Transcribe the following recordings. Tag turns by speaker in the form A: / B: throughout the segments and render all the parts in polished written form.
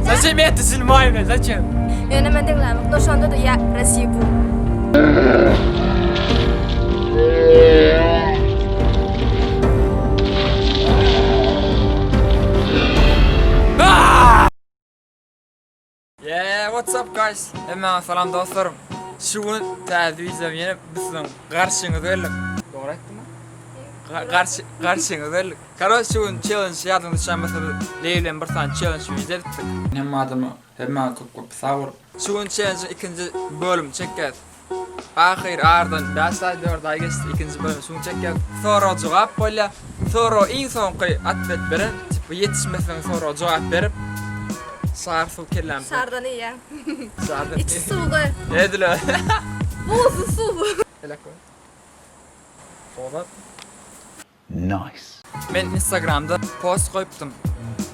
A: Зачем я это снимаю, блядь, зачем?
B: Ýöne men diňlämok. No şonda-da ýa razýebu.
A: Yeah, what's up guys? Hemmäňe salam dostlarym. Şu gün täze wideom ýene biz siziň garşyňyza geldik. Dogry aýtdymmy? Garşy garşyňyza geldik. Karoç şu gün challenge ýadyňyza düşen bolsa biz Leý bilen bir sany challenge wideo edipdik. Hemme adama hemmäňe köp köp sag boluň. Şu gün challenge ikinji bölümini çekýäs. Ahyry aradan 5 aý 4 aý geçdi ikinji bölüm şu gün çekýäs. Sorag jogap bolýar. Sorag iň soňky otwet beren tipi ýetişmeseň soraga jogap berip şar suw kellämize.
B: Şardan iýýäň.
A: Şardan.
B: Içi suwly.
A: Edil öyle.
B: Buzly suw.
A: Elek koy. Bozat.
C: Nice.
A: Men Instagramda post goýupdym.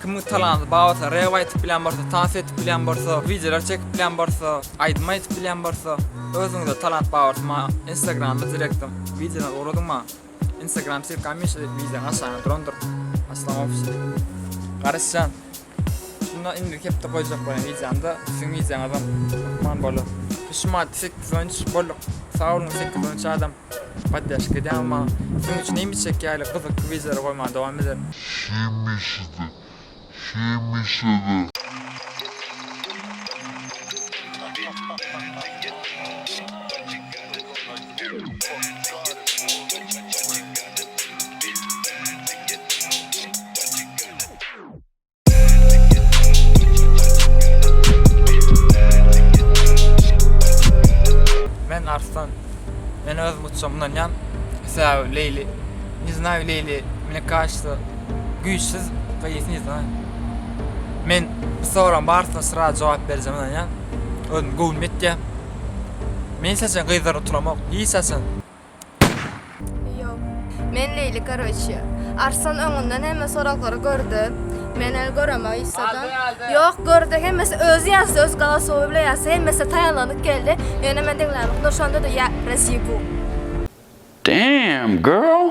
A: Kimiň talanty bar bolsa, rap aýtyp bilýän bolsa, tans edip bilýän bolsa, wideolar çekip bilýän bolsa, aýdym aýdyp bilýän bolsa, özüňizde talant bar bolsa maňa Instagramda direktden wideoňyzy ugradyň maňa. Instagram ssylkam hemişe wideoň aşagynda durandyr. Aslam official. Garaşýan. Şunda indiki hepde goýjak bolýan wideomda siziň wideoňyzam hökman bolar. Biz şu madda 813 bolduk. Sag boluň 813 adam. Poddeşka edýän maňa. Siziň üçin hemişeki ýaly gyzykly wideolar goýmaga dowam ederin.
D: Hemişe-de, hemişe-de.
A: Men Arslan. Men özüm uçsam ynanýan. Sebäbi Leýli, ne znaýu Leýli, mne kažется, güýçsüz gyz, ne znaýu. Men bu soragyň barysyna sraz jogap berjegime ynanýan. Özüm göwnüm ýetýär. Men hiç haçan gyzlara oturamok, hiç haçan.
B: Ýok. Men Leýli karoçe. Arslan öňünden hemme soraglary gördi. Men el göremok Issadan. Ýok gördi hemmesi özi ýazdy öz golosowy bilen ýazdy hemmesi taýýarlanyp geldi. Ýöne men diňlämok. No şonda-da ýa razýebu.
C: Damn girl.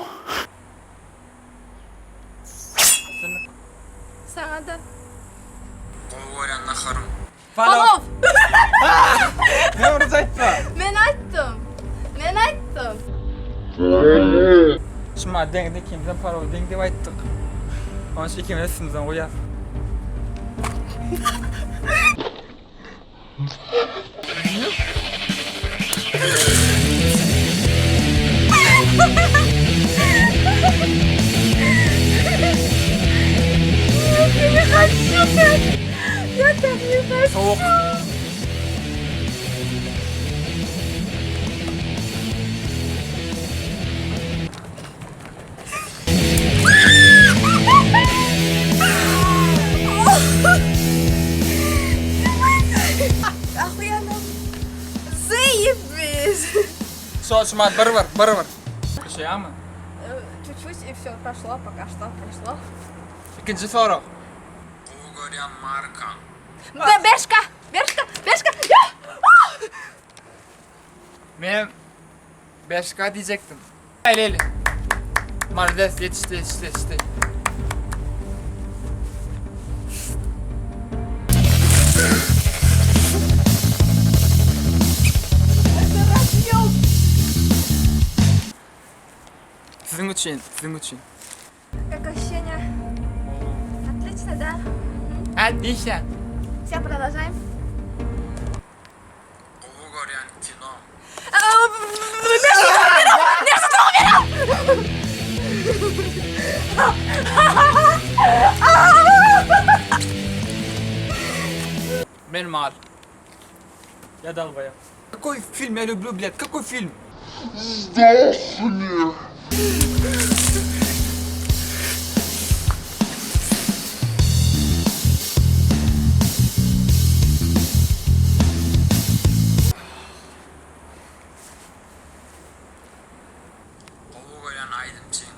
B: Saňa-da.
A: Gowy görýän naharym.
B: Palow.
A: Ne uruz aýtma.
B: Men aýtdym. Men aýtdym.
A: Şuma deňde ikimizem palow deň diýip aýtdyk. Onuň üçin ikimiz üstümizden goýýas. Sowuk.
B: Охуенно. Заебись.
A: Şol şuma bir bir bir bir. Düşýärmi?
B: Чуть-чуть и все прошло, пока что прошло.
A: Ikinji sorag. Gowy görýän markaň.
B: Berşka, Berşka, Berşka.
A: Men Berşka diýjekdim. Eli eli. Malades ýetişdi ýetişdi ýetişdi. Siziň üçin, siziň üçin.
B: Как ощущение? Отлично, да?
A: Отлично.
B: Все, продолжаем.
A: Gowy görýän kino. Men mal. Я долбоеб. Какой фильм я люблю, блядь? Какой фильм?
D: Sdохни!
A: Gowy görýän aýdymçyň.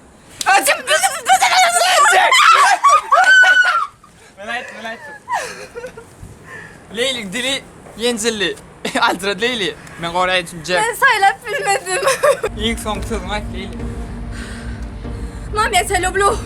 A: Men aýtdym, men aýtdym. Leýliň dili ýenjildi. Aljyrady Leýli. Men gowy aýdymçym Jack.
B: Men saýlap bilmedim.
A: Iň soňky sözüňi aýt Leýli.
B: Mam я тебя люблю.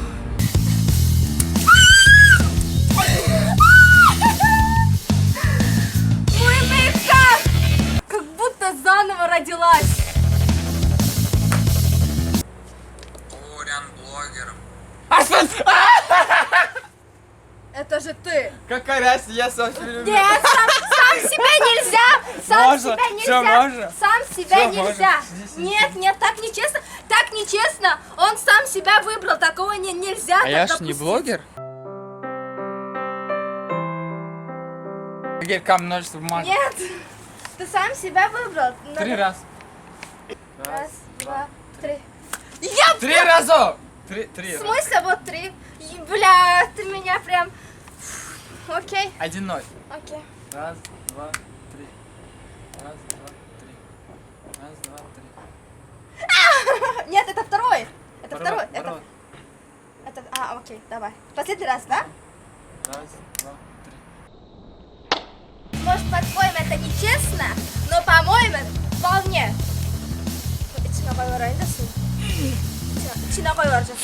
A: Какая разница, я сам себя люблю.
B: Нет, сам, сам себя нельзя! Сам
A: Можно,
B: себя
A: всё,
B: нельзя!
A: можно.
B: Сам себя
A: Всё,
B: нельзя!
A: можно. Сиди, сиди,
B: Нет, нет, так нечестно, так нечестно! Он сам себя выбрал, такого не, нельзя
A: А
B: так
A: я ж не
B: допустить.
A: блогер. Теперь камень, ножницы, бумага.
B: Нет, ты сам себя выбрал. Надо-
A: Три раз.
B: Раз, два, три. Я
A: Три раза! Три, три.
B: В смысле вот три? И, Бля, ты меня прям... Окей,
A: 1-0.
B: окей.
A: Раз, два, три. Раз, два, три. Раз, два, три.
B: Нет, это второй. Это второй.
A: Второй,
B: Это,
A: второй.
B: это, а, окей, давай. Последний раз, да?
A: Раз, два, три.
B: Может, по-твоему это нечестно, но, по-моему, вполне. Içine koyuvereyim de suyu. İçine, içine koyuvereceğim.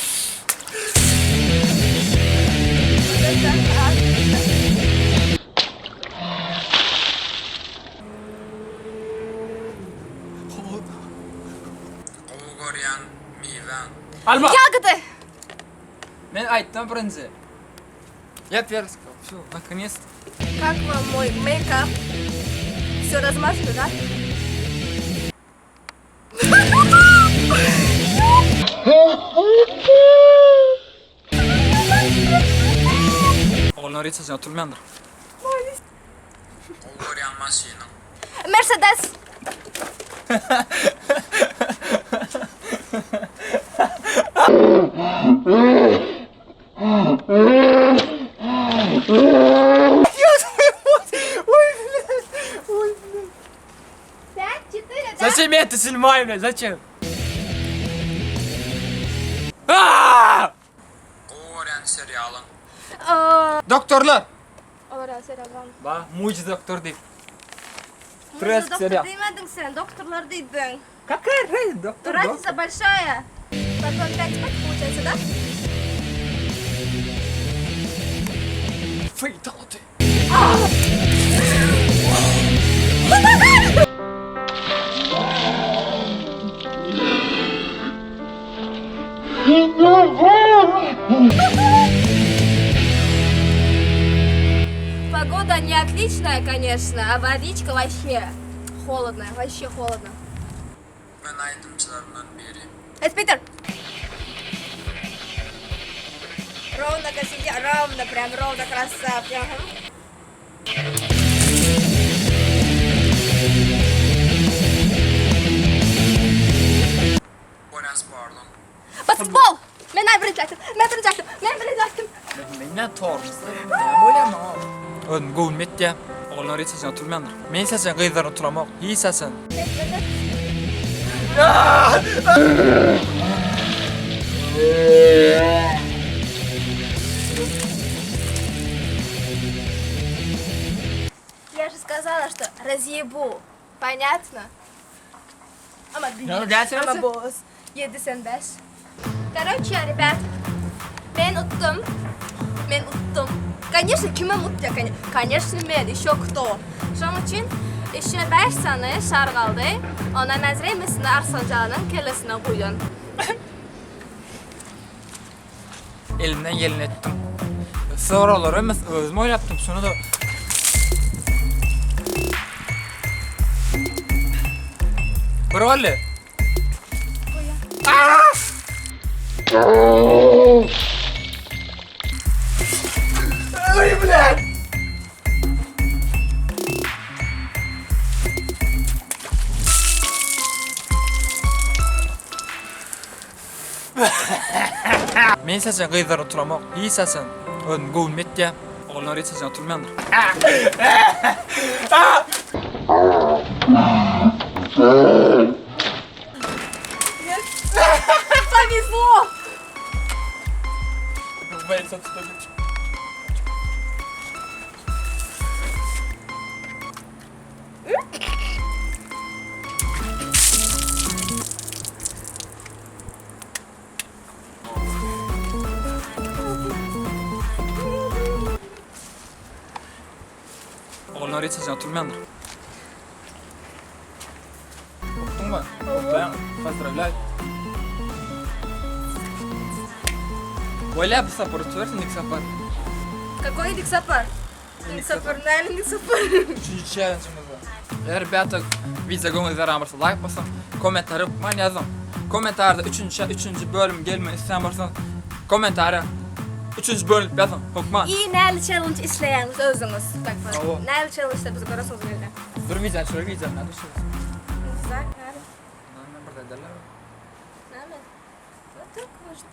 A: Gowy görýän miwäň. Alma!
B: Ягоды!
A: Men aýtdym birinji. Я первый сказал. Всё, наконец-то.
B: Как вам мой мейкап? Все размазано, да?
A: Oglanlar hiç haçan oturmaýandyr. Gowy görýän maşynyň.
B: Мерседес! Пять, четыре, да?
A: Зачем я это снимаю, блядь? Зачем? Aaaa! Gowy görýän serialyň. Doktorlar!
B: Olar serial
A: Ba, mucize doktor diýip.
B: Mucize
A: Турецкий
B: doktor
A: serial.
B: diýmediň sen, doktorlar diýdiň.
A: Какая разница, doktor?
B: Разница большая. Потом 5-5 получается, да?
A: Fatality.
B: Погода не отличная, конечно, а водичка вообще холодная, вообще холодно.
A: Men aýdymçylaryndan biri.
B: Это Питер. Ровно косите, ровно, прям ровно, красавчик. Ага.
A: Görýän sportuň.
B: Basketbol! Men birinji aýtdym, men birinji aýtdym, men birinji aýtdym.
A: Menden tormozda. Näme bolýar maňa? Özüm göwnüm ýetýär. Oglanlar hiç haçan oturmaýandyr. Men hiç haçan gyzlar oturamok. Hiç haçan.
B: Я же сказала, что разъебу. Понятно? Ama
A: Ne gelsene
B: Ama
A: sen.
B: boz. 7 sen 5. Короче, ребят, men utdum. Men utdum. Конечно, kimem utdy? Конечно, men. Еще кто? Şonuň üçin еще 5 sany şar galdy. Ona mäzre hemmesini Arslanjanyň kellesine guýun.
A: Elimden geleni etdim. Soraglary emes özüm oýlapdym şony da. Bir boldy. Oý blät. Men hiç haçan gyzlar oturamok. Hiç haçan. Özüm göwnüm ýetýär. Oglanlar hiç haçan oturmaýandyr.
B: Повезло!
A: Oglanlar hiç haçan oturmaýandyr. Utduňmy? Utdaýaň. Pozdrawlýaý. Bolýa bu sapar utubersin dik sapar.
B: Какой dik sapar? Sıfır, näme sıfır.
A: Üçünji challenge-ymyzda. Eger bäta wideo göwnüňize ýaran bolsa laýk basyň, kommentariýa hökman ýazyň. Kommentariýada üçünji üçünji bölüm gelmegini isleýän bolsaňyz kommentariýa üçünji bölüm diýip ýazyň hökman.
B: I näli challenge isleýäňiz özüňiz?
A: Hawa.
B: Näli challenge-da bizi göresiňiz gelýär?
A: Dur wideony şöyle wideony näme düşürýäs?
B: Näme?
A: Näme bir zat derler.
B: Näme? Tak, может.